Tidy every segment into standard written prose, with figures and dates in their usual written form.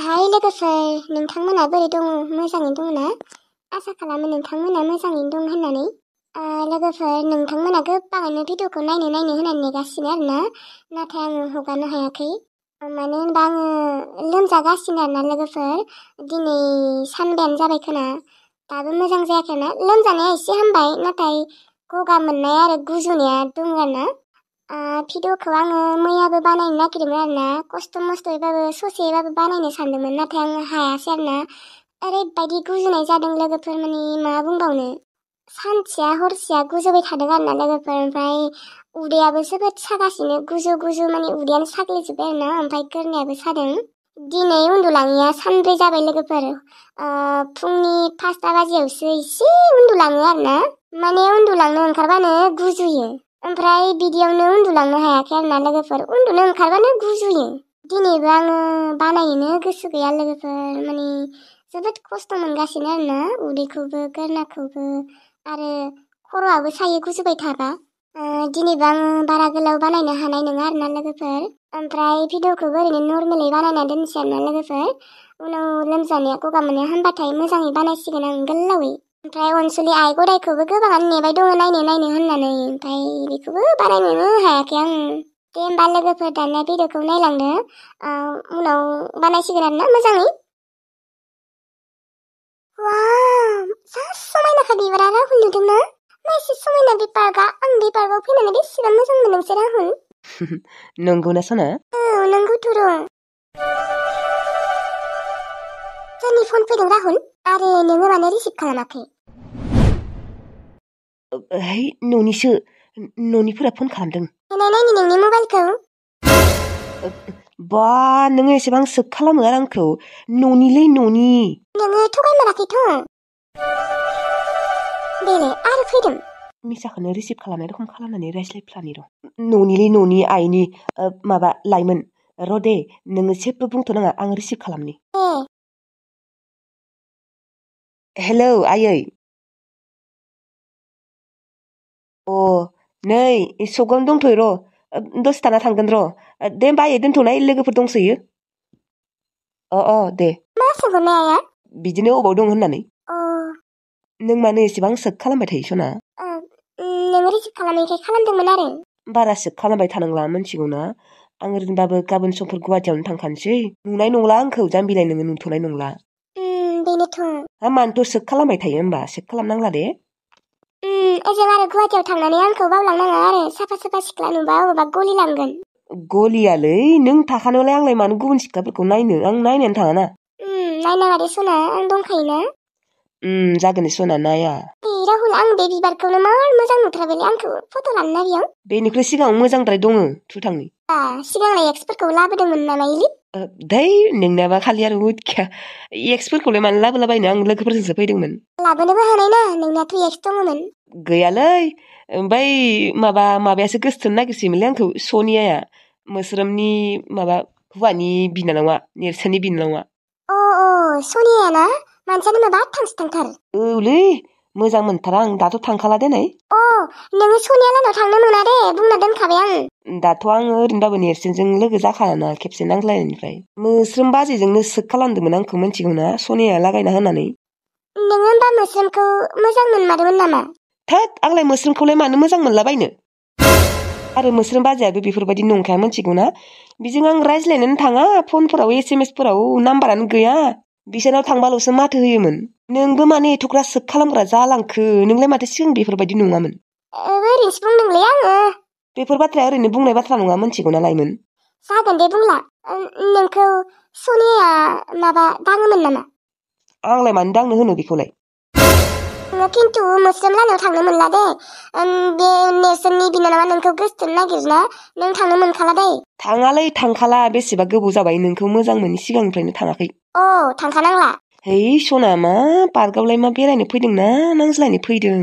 हाय लोगोफोर, नोंथांमोना बोरै दङ? मोजाङैनो दङ ना? आसा खालामो नोंथांमोना मोजाङैनो दं होननानै। लोगोफोर, नोंथांमोना गोबाङानो भिडिअखौ नायनो होननानै नेगासिनो आरोना, नाथाय आङो हगारनो हायाखै। मानो होनबा आङो लोमजागासिनो आरोना लोगोफोर। दिनै सानबायानो जाबाय खोना, दाबो मोजां जायाखै ना। लोमजानाया एसे हामबाय, नाथाय गगा मोननाय आरो गुजुनाया दङ आरोना। भिडिअखौ आङो मैयाबो बानायनो नागिरदोंमोन आरोना, खस्थ' मस्थ'यैबाबो ससेबाबो बानायनो सानदोंमोन, नाथाय आङो हायासै आरोना। ओरैबायदि गुजुनाय जादों लोगोफोर, माने मा बुंबावनो। सानसेया हरसेया गुजुबाय थादों आरोना लोगोफोर, ओमफ्राय उदैयाबो जोबोद सागासिनो, गुजु माने उदैयानो साग्लिजोब्बाय आरोना, ओमफ्राय गोरनायाबो सादों। दिनै उन्दुलाङिया सानब्रै जाबाय लोगोफोर। फुंनि 5टा बाजियावसो एसे उन्दुलाङो आरोना, माने उन्दुलांनो ओंखारबानो गुजुयो। ओमफ्राय बिदियावनो उन्दुलांनो हायाखै आरोना लोगोफोर, उन्दुनो ओंखारबानो गुजुयो। दिनैबो आङो बानायनो गोसो गैया लोगोफोर, माने जोबोद खस्थ' मोनगासिनो आरोना, उदैखौबो गोरनाखौबो आरो खर'आबो सायो गुजुबाय थाबा। दिनैबो आङो बारा गोलाव बानायनो हानाय नङा आरोना लोगोफोर, ओमफ्राय भिडिअखौबो ओरैनो नर्मेलै बानायना दोनसै आरोना लोगोफोर। उनाव लोमजानाया गगा मोननाया हामबाथाय मोजाङै बानायसिगोन आं गोलावै। ओमफ्राय अनसुलि आइ गदायखौबो गोबाङानो नेबाय दङ नायनो होननानै, ओमफ्राय बेखौबो बानायनोनो हायाखै आं। दे होमबा लोगोफोर, दानिया भिडिअखौ नायलांदो, उनाव बानायसिगोन आरोना मोजाङै। वाव, जा समायनाखा बिबारा राहुल, नुदोंना? मा एसे समायना बे पार्कआ। आं बे पार्कआव फैनानै बेसेबां मोजां मोनोसै राहुल। नंगौना सना? औ नंगौथ' र'। सोरनि फन फैदों राहुल? आरो नोङो मानो रिसिभ खालामाखै? है न'निसो, न'निफोरा फन खालामदों। नायनि नोंनि मबाइलखौ। बा नोङो एसेबां सोख खालामो आरो आंखौ। न'निलै न'नि। नोङो थगायमाराखैथ'? बेले आरो फैदों। मिसाखौनो रिसिभ खालामनाय रखम खालामनानै रायज्लायफ्लानि र'। न'निलै न'नि आइनि माबा लाइमोन। र' दे, नोङो जेबो बुंथ'नाङा, आं रिसिभ खालामनि। हेलौ आयै। नै सगावनो दंथ'यो र', दसे थाना थांगोन र'। दे होमबा आयै दोनथ'नाय, लोगोफोर दंसोयो। दे। मा सोंहरनाय आया? बिदिनो अबाव दं होननानै। नों मानो एसेबां सोख खालामबाय थायो सना? नों रिसिभ खालामैखाय खालामदोंमोन आरो। बारा सोख खालामबाय थानांला, मोनथिगौना? आं ओरैनोबाबो गाबोन समफोर गुवाहाटियावनो थांखानोसै। नुनाय नंला आंखौ, जाम्बिलाय नोङो नुथ'नाय नंला। बेनोथ'। मानोथ' सोख खालामबाय थायो होमबा? सोख खालामनांला दे। ओजों आरो गुवाहाटियाव थांनानै आंखौ बावलांनाङा आरो, साफा सिख्ला नुबा अबेबा गलि लांगोन। गलियालै, नों थाखानायावलाय आंलाय मानो गुबुन सिख्लाफोरखौ नायनो? आं नायनायानो थाङाना। नायनाङा दे सना, आं दंखायोना। जागोन दे सना, नाया। राहुल, आं बे बिबारखौनो मार मोजां नुथारबायलै, आंखौ फट' लानो ना बेयाव? बेनिख्रुइ सिगाङाव मोजांद्राय दङ, थुथांनि। सिगांलाय एक्सफोरखौ लाबोदोंमोन नामा इलि? धै नोंनाबा खालि आरो उदखिया। एक्सफोरखौलाय मानो लाबोलाबायनो, आं लोगोफोरजोंसो फैदोंमोन। लाबोनोबो हानाय ना, नोंनाथ' एक्स दङमोन। गैयालै, ओमफ्राय माबायासो गोसोथोनो नागिरसैमोनलै आंखौ, सनियाया, मोस्रोमनि हौवानि बिनानावा, नेरसोननि बिनानावा। सनिया ना? मानसियानो माबा थांथार। औलै, मोजां मोनथारा आं, दाथ' थांखाला देनाय। नोङो सनिया लानाव थांनो मोना दे, बुंना दोनखाबाय आं। दाथ' आङो ओरैनोबाबो नेरसोनजों लोगो जाखाना खेबसे नांज्लायनायनिफ्राय। मोस्रोम बाजैजोंनो सोख खालामदोंमोन आंखौ, मिथिगौना? सनिया लागायना होनानै। नोङो होमबा मोस्रोमखौ मोजां मोनमारोमोन नामा? थोद, आंलाय मोस्रोमखौलाय मानो मोजां मोनलाबायनो? आरो मोस्रोम बाजैयाबो बेफोरबायदि नंखाया, मिथिगौना? बिजों आं रायज्लायनोनो थाङा, फनफोराव SMS फोराव नाम्बारानो गैया। बिसोरनाव थांबाल'सो माथो होयोमोन। नोंबो मानो एथ'ग्रा सोख खालामग्रा जालांखो? नोंलाय माथो सिगां बेफोरबायदि नङामोन? ओरैनोसो बुंदोंलै आङो। बेफोर बाथ्राया ओरैनो बुंनाय बाथ्रा नङा, मिथिगौना लाइमोन? जागोन दे बुंला। नोंखौ सनिया दाङोमोन नामा? आंलाय मानो दांनो होनो बेखौलाय? खिन्थु मोस्रोम लानाव थांनो मोनला दे। बे नेरसोननि बिनानावा नोंखौ गोसोथोनो नागिरना, नों थांनो मोनखाला दे। थाङालै, थांखाला, बेसेबा गोबाव जाबाय, नोंखौ मोजां मोनि सिगांनिफ्रायनो थाङाखै। थांखानांला। है सना, मा पार्कआवलाय मा बेरायनो फैदोंना नांज्लायनो फैदों?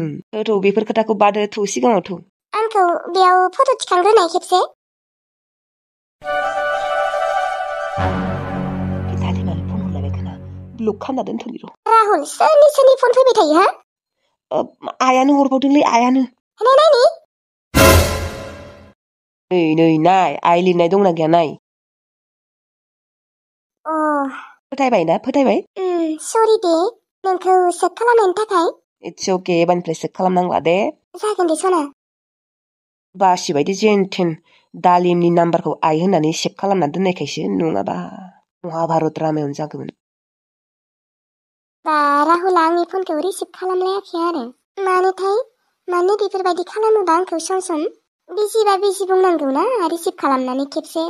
बेफोर खोथाखौ बादो, सिगाङावथ'। आंखौ बेयाव फट' थिखांग्रोनाय खेबसे। दालिमानो फन हरलायबाय खोना, ब्लक खालामना दोनथ'नि र'। राहुल, सोरनि फन फैबाय थायो हा? आयानो हरबावदोंलै, आयानो। नायनि। नै नाय, आइ लिरनाय दंना गैया नाय। फोथायबाय ना फोथायबाय? सरि दे नोंखौ सेक खालामनायनि थाखाय। इट्स अके एबारनिफ्राय सेक खालामनांला दे। जागोन दे सना। बासिबायदि जेनथेन दालिमनि नाम्बारखौ आइ होननानै सेभ खालामना दोननायखायसो नङाबा महाभारत रामायण जागौमोन। बा राहुला आंनि फनखौ रिसिभ खालामलायाखै आरो मानो बेफोरबायदि खालामोबा आंखौ सम बिजिबा बिजि बुंनांगौ ना रिसिभ खालामनानै खेबसे।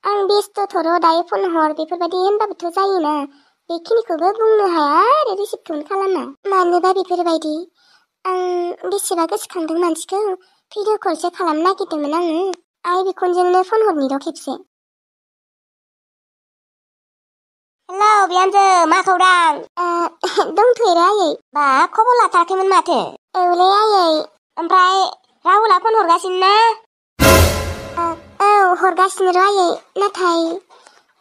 आं बेस्थ'थ'र' दायो फन हर बेफोरबायदि होनबाबोथ' जायोना बेखिनिखौबो बुंनो हाया आरो रिसिभखौनो खालामा। मानोबा बेफोरबायदि आं बेसेबा गोसोखांदों मानसिखौ भिडिअ कलसो खालामनो नागिरदोंमोन आङो। आइ बिखुनजोनो फन हरनि र' खेबसे। हेलौ बिहामजो मा खौरां? दंथ'यो आयै। बा खबर लाथाराखैमोन माथो? औलै आयै। ओमफ्राय राहुला फन हरगासिनो ना? औ हरगासिनो र' आयै नाथाय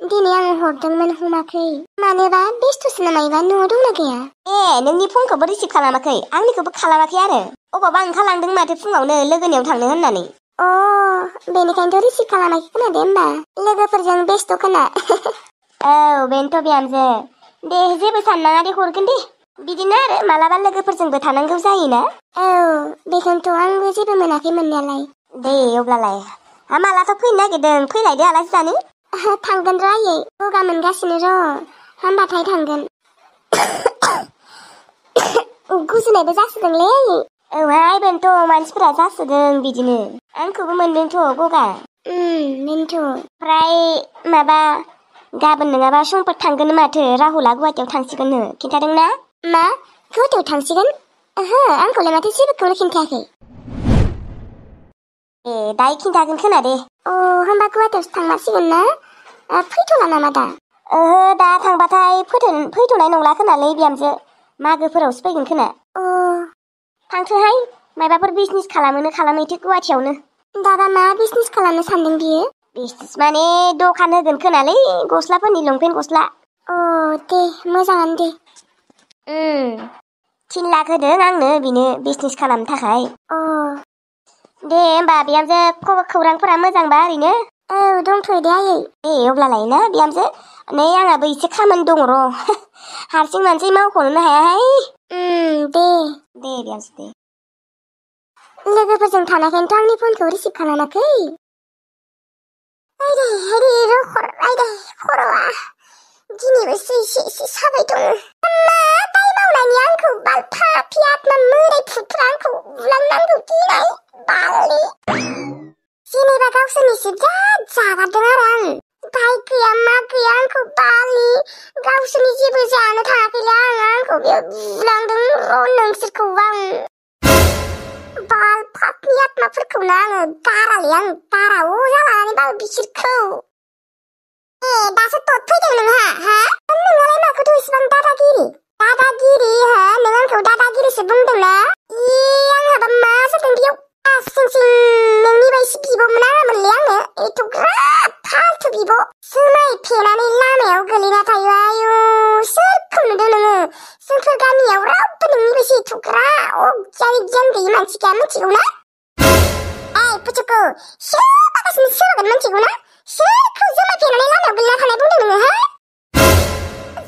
दिनै आङो हरदोंमोन हमाखै। मानोबा बेस्थ'सो नामा एबा न'आव दंना गैया? नोंनि फनखौबो रिसिभ खालामाखै आंनिखौबो खालामाखै आरो अबावबा ओंखारलांदों माथो फुङावनो लोगोनियाव थांनो होननानै। बेनिखायनोथ' रिसिभ खालामाखै खोनादे होमबा लोगोफोरजों बेस्थ' खोना। औ बेनोथ' बिहामजो दे जेबो साननाङा दे हरगोन दे बिदिनो आरो मालाबा लोगोफोरजोंबो थानांगौ जायोना। औ बेखौनोथ' आंबो जेबो मोनाखै मोननायालाय। दे अब्लालाय मालाथ' फैनो नागिरदों फैलायदो आलासि जानो। थांगोन र' आयै गगा मोनगासिनो र' हामबाथाय थांगोन। गुजुनायबो जासोदोंलै आयै। औहाय बेनोथ' मानसिफोरा जासोदों बिदिनो आंखौबो मोनदोंथ' गगा। बेनोथ'। ओमफ्राय माबा गाबोन नङाबा समफोर थांगोन माथो राहुला गुवाहाटियाव थांसिगोननो खिन्थादोंना? मा गुवाहाटियाव थांसिगोन? ओहो आंखौलाय माथो जेबोखौनो खिन्थायाखै। दायो खिन्थागोन खोना दे। होमबा गुवाहाटियावसो थांमारसिगोन ना? फैथ'ला नामा दा? ओहो दा थांबाथाय फैथ'नाय नंला खोनालै बिहामजो मागोफोरावसो फैगोन खोना। थांथोहाय माबाफोर बिजनेस खालामोनो खालामैथो गुवाहाटियावनो। दाबा मा बिजनेस खालामनो सानदों बियो? बिजनेस माने दखान होगोन खोनालै गस्लाफोरनि लंपेन्ट गस्ला। दे मोजाङानो दे। 3 लाख होदों आंनो बिनो बिजनेस खालामनो थाखाय। दे होमबा बिहामजो खौरांफोरा मोजांबा ओरैनो? औ दंथ'यो दे आयै। दे अब्लालाय ना बिहामजो नै आंहाबो एसे खामानि दङ र'। हारसिं मानसि मावख'नोनो हायाहाय। दे बिहामजो दे। लोगोफोरजों थानायखायनोथ' आंनि फनखौ रिसिभ खालामाखै। खर'आ दिनैबो एसे साबाय दं। दाय मावनायनि आंखौ बालफा फियात मोदाय भुतफ्रा आंखौ बुलांनांगौ दिनै बालि। जेनेबा गावसोरनिसो बिराद जागारदों आरो आं दाय गैया मा गैया आंखौ बालि गावसोरनि जेबो जानो थाङाखैलै आंखौ बेयाव बुलांदों र' नोंसोरखौ आं बालफाफनि आत्माफोरखौनो आङो गारालै आं बारा जालानानै बाल बिसोरखौ। दासो तत फैदों नोंहा हा? नोंहालाय माखौथ' इसिबां दादागिरि हो नों आंखौ दादागिरिसो बुंदोंना? आंहाबा मा जादों बेयाव नोंनि बायसि बिब'मोन आङामोनलै आङो एथ'ग्राब फाल्थु बिब' जुमाय फेनानै लामायाव गोलैना थायो आयु सोरखौ नुदों नोङो? जोंफोर गामियाव रावबो नोंनि बायसि एथ'ग्रा अगजाय गियान गैयि मानसि गैया मिथिगौ ना? पुचुकु सोबागासिनो सोबागोन मिथिगौ ना? सोरखौ जुमाय फेनानै लामायाव गोलैना थानाय बुंदों नोङो हा?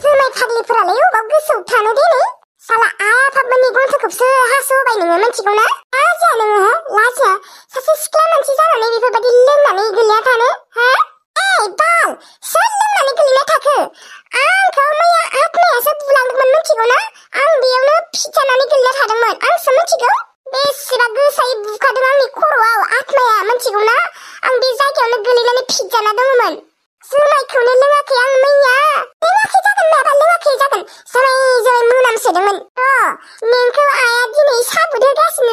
जुमाय फाग्लिफोरालाय अबाव गोसोआव थानो देनै साला आइ आफामोननि गन्थंखौसो हास'होबाय नोङो मिथिगौ ना? लाजिया नोङो हा लाजिया सासे सिख्ला मानसि जानानै बेफोरबायदि लोंनानै गोलैना थानो हा? बाल सोर लोंनानै गोलैना थाखो? आंखौ मैया आत्मायासो बुलांदोंमोन मिथिगौ ना? आं बेयावनो फिजानानै गोलैना थादोंमोन आंसो मिथिगौ बेसेबा गोसायै बुखादों आंनि खर'आव आत्माया मिथिगौ ना? आं बे जायगायावनो गोलैनानै फिजाना दङमोन। जुमायखौनो लोङाखै आं मैया लोङाखै जागोन माबा लोङाखै जागोन जमाय मोनामसोदोंमोन नोंखौ आइया दिनै साबुद होगासिनो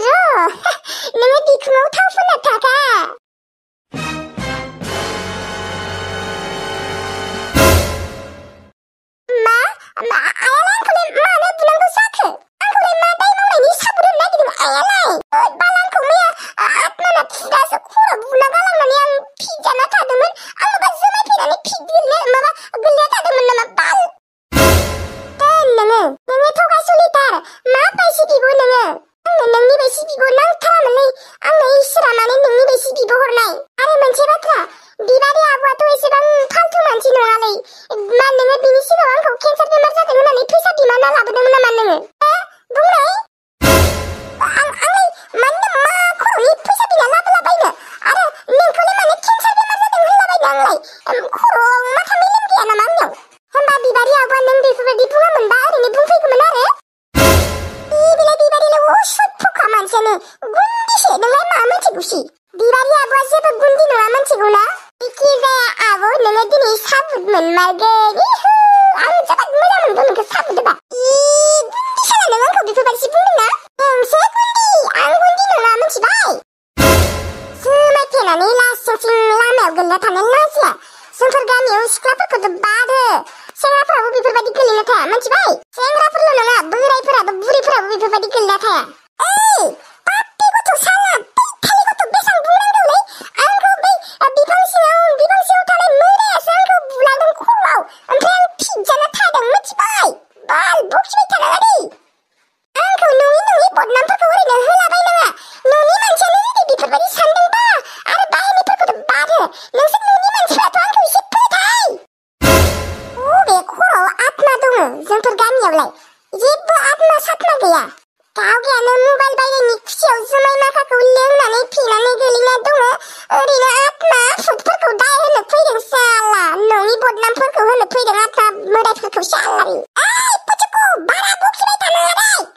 नोङो बिखुङाव थाव फुनना थाखा। नोङो बिनि सिगाङाव आंखौ केन्सार बेमार जादों होननानै फैसा बिना लाबोदोंमोन नामा नोङो? बुंनाय आंलाय मानो मा खर'नि फैसा बिना लाबोलाबायनो आरो नोंखौलाय मानो केन्सार बेमार जादों होनलाबायनो आंलाय खर'आव माथा मेलेम गैया नामा आंनियाव? होमबा बिबारि आब'आ नों बेफोरबायदि बुङामोनबा ओरैनो बुंफैगौमोन आरो बिबारिलाय असुद फुखा मानसियानो गुन्दिसो नोंलाय मा मिथिगौसि? बिबारि आब'आ जेबो गुन्दि नङा मिथिगौना? जिखि जाया आब' नोङो दिनै साबुद मोनमारगोन इहु आं जोबोद मोजां मोनदों नोंखौ साबुदोबा गुन्दि साला नों आंखौ बेफोरबायदिसो बुंदोंना? नोंसो गुन्दि आं गुन्दि नङा मिथिबाय? जुमाय लासिंसिं लामायाव गोलैना थानो लाजिया जोंफोर गामियाव सिख्लाफोरखौथ' बादो सेंग्राफोराबो बेफोरबायदि गोलैना थाया मिथिबाय? सेंग्राफोरल' नङा बोरायफोराबो बुरिफोराबो बेफोरबायदि गोलैना थाया। ओइ पापि गथ' साला थालि गथ' बेसां बुंनांगौलै आंखौ बै बिफां सिङाव थानाय मोदायासो आंखौ बुलांदों खर'आव ओमफ्राय आं फिजाना थादों मिथिबाय? बाल बखिबाय थानाङा दै आंखौ नङि बदनामफोरखौ ओरैनो होलाबायनाङा न'नि मानसियानो जुदि बेफोरबायदि सानदोंबा आरो बाहेरनिफोरखौथ' बादो नोंसोर न'नि मानसिफ्राथ' आंखौ एसे फोथाय बबे खर'आव आत्मा दङ जोंफोर गामियावलाय जेबो आत्मा सात्मा गैया गावगायानो मबाइल बायनायनि खुसियाव जुमाय माखाखौ लोंनानै फेनानै गोलैना दङ ओरैनो आत्मा फुटफोरखौ दाय होनो फैदों साला नङि बदनामफोरखौ होनो फैदों आत्मा मोदायफोरखौ सालारि ओइ पुचुकु बारा बखिबाय थानाङा दै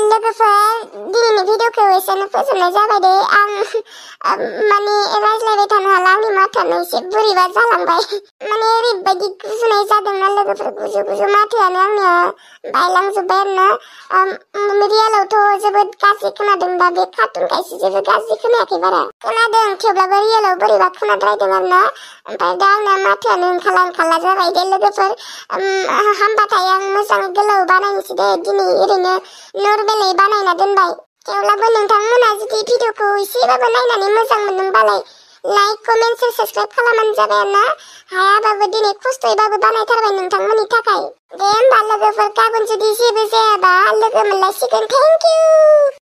लोगोफोर दिनैनि भिडिअखौ एसेनो फोजोबनाय जाबाय दे आं माने रायज्लायबाय थानो हाला आंनि माथोआनो एसे बोरैबा जालांबाय माने ओरैबायदि गुजुनाय जादोंना लोगोफोर गुजु माथोआनो आंनिया बायलांजोब्बाय आरोना रियेलावथ' जोबोद गाज्रि खोनादों दा बे कार्टुनखायसो जेबो गाज्रि खोनायाखै बारा खोनादों थेवब्लाबो रियेलाव बोरैबा खोनाद्रायदों आरोना ओमफ्राय दा आंना माथोआनो ओंखारला जाबाय दे लोगोफोर हामबाथाय आं मोजां गोलाव बानायनोसै दे दिनै ओरैनो नर्मेलै बानायना दोनबाय थेवब्लाबो नोंथांमोना जुदि भिडिअखौ एसेबाबो नायनानै मोजां मोनदोंबालाय लाइक कमेन्ट शेयार साबस्क्राइब खालामबानो जाबाय आरोना हायाबाबो दिनै खस्थ'यैबाबो बानायथारबाय नोंथांमोननि थाखाय दे होमबा लोगोफोर गाबोन जुदि जेबो जायाबा लोगो मोनलायसिगोन थेंक इउ